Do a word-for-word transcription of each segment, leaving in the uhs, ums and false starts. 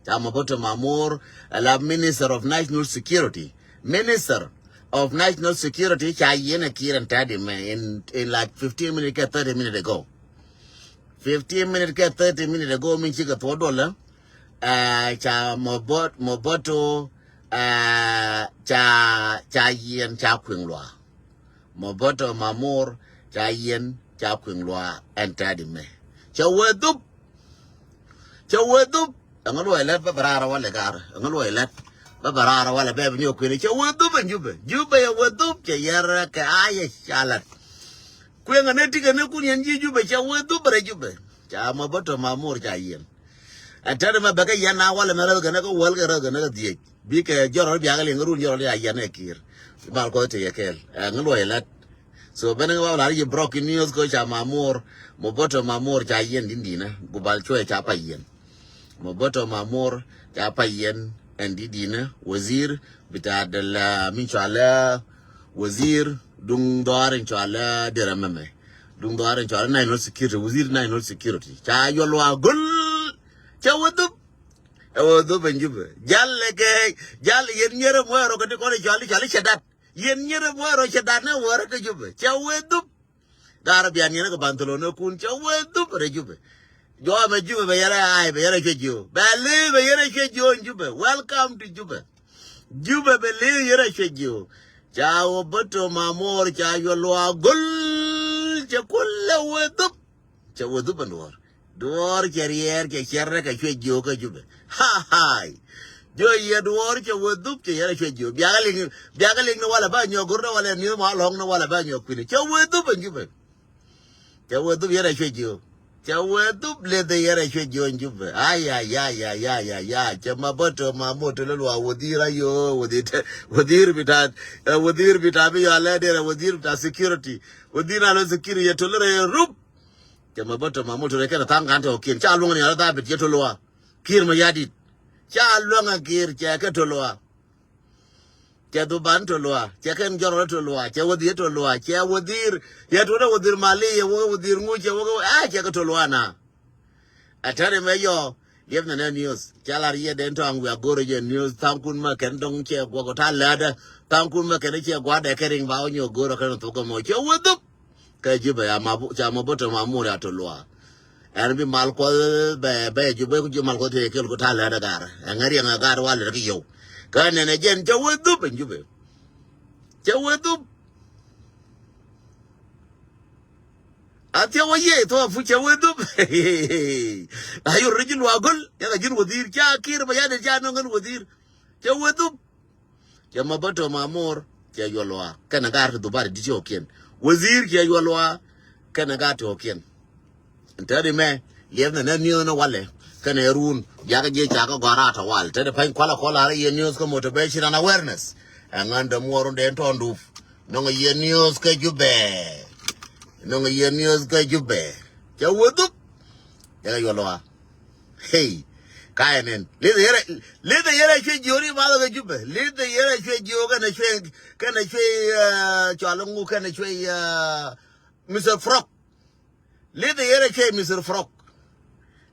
Ca Moboto Mamur, a la Minister of National Security. Minister of National Security, ca yiɛn ɛ Kiir ɛn tɛt imɛ in, in like fifteen minutes kɛ thirty minutes ago. Fifteen minutes kɛ thirty minutes ago, min cikɛ thuɔ̱k duɔlä. Ɛ, ca Mobot-, Moboto, ɛ, ca, ca yiɛn, ca kuiŋ luaak. Moboto Mamur, ca yiɛn, ca kuiŋ luaak ɛn tɛt imɛ. Cɛ wee dhup. Cɛ wee dhup. Ɛŋä luɔi lät bä bɛ raar walɛ gar. Ɛŋä luɔi lät bä bɛ raar walɛ bɛ bi nyɔk kui̱ni. Cɛ wee dhup ɛn Jubɛ. Jubɛ yɛ wee dhup, cɛ yɛr kɛ ayɛ ca lät. Kueŋ ɛn ɛ tik ɛn ɛ kun yɛn ji̱ Jubɛ, cɛ wee dhup rɛ Jubɛ. Ca Moboto Mamur ca yiɛn. Ɛn tɛt imɛ bɛ kɛ yɛn na walɛ mɛ räth kɛn ɛ kɛ wäl kɛ räth kɛn ɛ kɛ dhiec. Bikɛ jɔrɔ biakɛ liŋ run jɔrɔ li a yɛn ɛ Kiir. Mal Kuɔth tëë yɛ kɛɛl. Ɛŋä luɔi lät. So ben ŋa ba lar yi broken news ko ca Mamur, Moboto Mamur ca yiɛn din dinä, Gubal Cuɛ ca pa yiɛn. Moboto Mamur ca pa yiɛn ɛn din dinä, wazir bita dala min cɔalɛ wazir duŋ dhɔar in cɔalɛ derɛ mɛmɛ. Duŋ dhɔar in cɔalɛ national security, wazir national security. Ca yuɔl luaak gol, ca wä dhup. Ɛ wä dhup ɛn Jubɛ. Jal kɛ, jal yɛn nyerɛ muɛ rɔ kɛ ti kɔn in cɔalɛ, cɔalɛ cɛ dat. Yɛn nyerɛ muɛ rɔ cɛ dat nɛ wä rɔ kɛ Jubɛ. Ca wä dhup. Garä bian yɛn kɛ Banthilon ɛ kun, cɛ wee dhup rɛ Jubɛ. Jɔamɛ Jubɛ bɛ yɛrɛ ay, bɛ yɛrɛ cuɛ jiö. Bɛ li̱i̱ bɛ yɛrɛ cuɛ jiö in Jubɛ. Welcome to Jubɛ. Jubɛ bɛ li̱i̱ yɛrɛ cuɛ jiö. Ca wä bä to Mamur ca yuɔ luaak gol. Cɛ kulɛ wee dhup. Cɛ wee dhup ɛn duɔ̱ɔ̱r. Duɔ̱ɔ̱r cɛ riɛɛr cɛ cɛr rɛ kɛ cuɛ jiö kä Jubɛ. Ha, hai. Jɔ yɛ duɔ̱ɔ̱r cɛ wee dhup cɛ yɛrɛ cuɛ jiö. Biakä liŋ, biakä liŋ ni walɛ bä nyɔk go̱r ni walɛ ni ma lɔ̱ŋ ni walɛ bä nyɔk kui̱ni. Cɛ wee dhup ɛn Jubɛ. Cɛ wee dhup yɛrɛ cuɛ jiö. Cɛ wee dhup leth yɛrɛ cuɛ jiö in Jubɛ. Ay, ay, ay, ay, ay, ay, ay. Cɛ ma bä to ma mo to lɛ luaak wazir ayö, wazir te, wazir bita, eh, wazir bita mi yɔ alɛ derɛ, wazir bita security. Wazir na lɔ security yɛ to lɛ rɛ rup. Cɛ ma bä to ma mo to lɛ kɛn thaŋ kan to kiɛn. Ca luäŋ ni ala thabit cɛ to luaak. Kiir ma yadit. Ca luäŋ a Kiir cɛ kɛ to luaak. Cɛ dhuban to luaak, cɛ kɛn jɔrɔl to luaak, cɛ wädhiɛ to luaak, cɛ wädhiir, cɛ tuɔdɛ wädhiir mali, cɛ wä wädhiir ŋu, cɛ wä, ah, cɛ kɛ to luaak na. Ɛ tɛr imɛ yɔ, liɛp nɛ nɛ news, ca lar yɛ den tɔŋ wiak go̱rɛ jɛ news, thaŋkun mɛ kɛn dɔŋ cɛ guɔk ta lɛdɛ, thaŋkun mɛ kɛn cɛ gua̱dɛ kɛ riŋ ba wä nyɔ go̱rɛ kɛn thok kɛ mɔ, cɛ wä dhup. Kɛ Jubɛ ya ma bu, ca ma bä to ma mur ya to luaak. Ɛn bi mal Kuɔth bɛ, bɛ Jubɛ ku ji̱ mal Kuɔth te kel ku ta̱a̱ lɛt ɛ gar. Ɛŋɛ riɛŋ ɛ gar walɛ rɛ ki yio̱w. Kä nɛnɛ jɛn cɛ wee dhup ɛn Jubɛ. Cɛ wee dhup. A thiɛ wä yiëë thuɔ̱k a puc cɛ wee dhup. A yor rɛ ji̱ luaak go̱l. Yɛ kɛ ji̱n wädhiir ca Kiir bɛ yadɛ ca nɔŋ kɛn wädhiir. Cɛ wee dhup. Cɛ ma bä to ma mor cɛ yuɔl wa kɛnɛ gaat ti dhubari di ti ɔkiɛn. Wazir cɛ yuɔl wa kɛnɛ gaat ti ɔkiɛn. Tɛt imɛ liɛp nɛ nɛ niöth ni walɛ kɛnɛ run biakä jiɛ ca kä gɔ̱a̱r a tɔ wal. Tɛt ipäny kualɛ kɔl a rɛ yɛ news kä motivation and awareness. Ɛŋän dämuɔɔr run dee tɔn dup. Nɔŋ yɛ news kä Jubɛ. Nɔŋ yɛ news kä Jubɛ. Cɛ wä dhup. Cɛ kɛ yuɔl wa. Hey, kayɛ nɛn. Lith yɛrɛ, lith yɛrɛ cuɛ jiö ni math kɛ Jubɛ. Lith yɛrɛ cuɛ jiö kɛnɛ cuɛ, kɛnɛ cuɛ, uh, cual ŋu kɛnɛ cuɛ, uh, Mister Frog. Lith yɛrɛ cuɛ Mister Frog.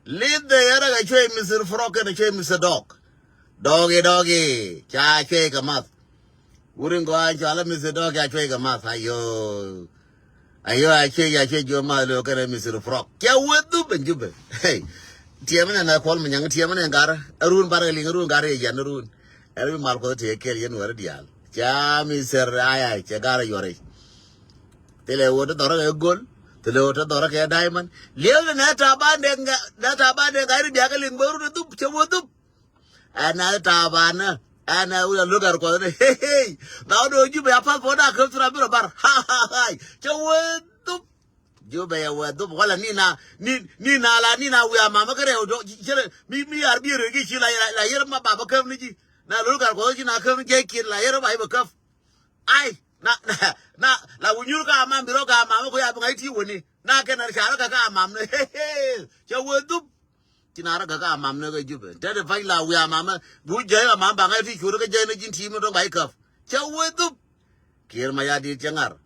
Lith yɛrɛ kɛ cuɛ Mister Frog kɛnɛ cuɛ Mister Dog. Doggy, doggy. Ca cuɛ kɛ math. Wuri ŋɔaany cɔal a Mister Dog ya cuec kɛ math ayö. Ayö a cuec ya cuec jiö math lo kɛnɛ Mister Frog. Cɛ wee dhup ɛn Jubɛ. Hey. Tiɛmɛ nɛ na Kuɔl Manyaŋ tiɛmɛ nɛ gar. Arun bar kɛ liŋ arun gar yɛ yan arun. Ɛn bi mal Kuɔth tëë kɛl yɛn wɛr diaal. Ca Mister Aya cɛ gar yuɔri. Thilɛ wä te dhɔrä kɛ go̱l. Thilɛ wä te dhɔrä kɛ diamond. Liɛw nɛ Taban dee ŋa, nɛ Taban dee ŋa ri biakɛ liŋ bä run dhup cɛ wee dhup. Ɛn a Tabanä. Ɛn a wi̱i̱ a lo̱k ar kuɔth ni. Hey, hey. Ba wä do̱ Jubɛ ya passport a käp thura bi rɔ bar. Ha, ha, ha. Cɛ wee dhup. Jubɛ ya wee dhup. Wala ni na, ni, ni na la, ni na wi̱i̱ a mamä kä rɛw do̱. Cɛ rɛ, mi, mi ar bi rɛ gi ci la, la, la yɛr ma baba käp ni ji. Na lo̱k ar kuɔth ci na käp ni jɛ kiɛn la yɛr ba i̱ bɛ käp. Ai, na, na, na, la wä nyur ka mam bi rɔ ka mamä ko ya bi ŋa̱c ti wä ni. Na kɛn ar ca rɔ ka ka mam ni. Hey, hey. Cɛ wee dhup. Ci na rɔ gäk a mam ni kɛ Jubɛ. Tɛt i̱ pa̱ny la wi̱i̱ a mamä. Bi wä jiäc a mam baŋɛ ti cuɔt kä jiäc ni ji̱n ti̱i̱m ni dɔ̱ŋ ba i̱ käp. Cɛ wee dhup. Kiɛɛr ma ya di̱i̱t cɛ ŋa̱r.